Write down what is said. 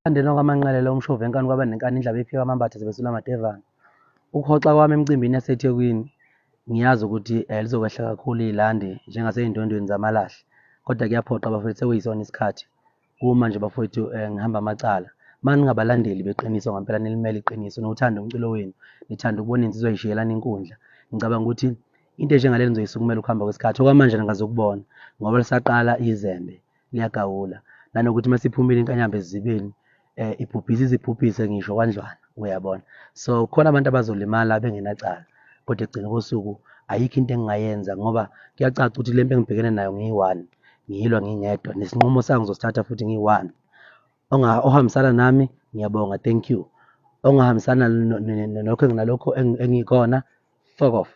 Emthandeni wakwaManqele umshovi wenkani kwaba nenkani indlaba iphika amambatha zibesula amadevane. Ukuhoxa kwami emicimbini yaseThekwini ngiyazi ukuthi lizokwehla kakhulu ilandi njengasey'ndwendweni zamalahle kodwa kuyaphoqa bafowethu sekuyisona isikhathi. Kumanje bafowethu ngihamba amacala. Uma ningabalandeli beqiniso ngampela nilimele iqiniso niwuthanda umculo wenu, nithanda ukubona iy'nsizwa y'shiyelana inkundla. Ngicabanga ukuthi into enjengale nizoyisukumela ukuhamba kwesikhathi. Okwamanje ningazukubona ngoba lisaqala izembe liyagawula. Nanokuthi uma isiphumile inkanyamba esizibeni ibhubhisa izibhubhise ngisho kwandlwana uyabona. So khona abantu abazolimala bengenacala kodwa ekugcineni kosuku ayikho into engingayenza ngoba kuyacaca ukuthi le mpi engibhekene nayo ngiyi-one ngiyilwa ngingedwa nesinqumo sami ngizosithatha futhi ngiyi-one. Ohambisana nami ngiyabonga thank you. Ongahambisana nokho nalokho engikona fuck off.